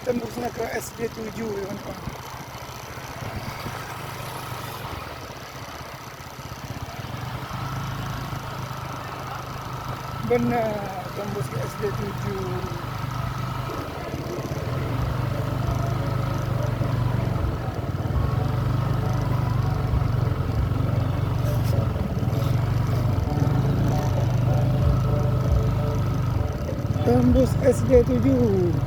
tembusnya ke SD 7 ya kawan. Benar, tembus ke SD 7. Tembus SD 7.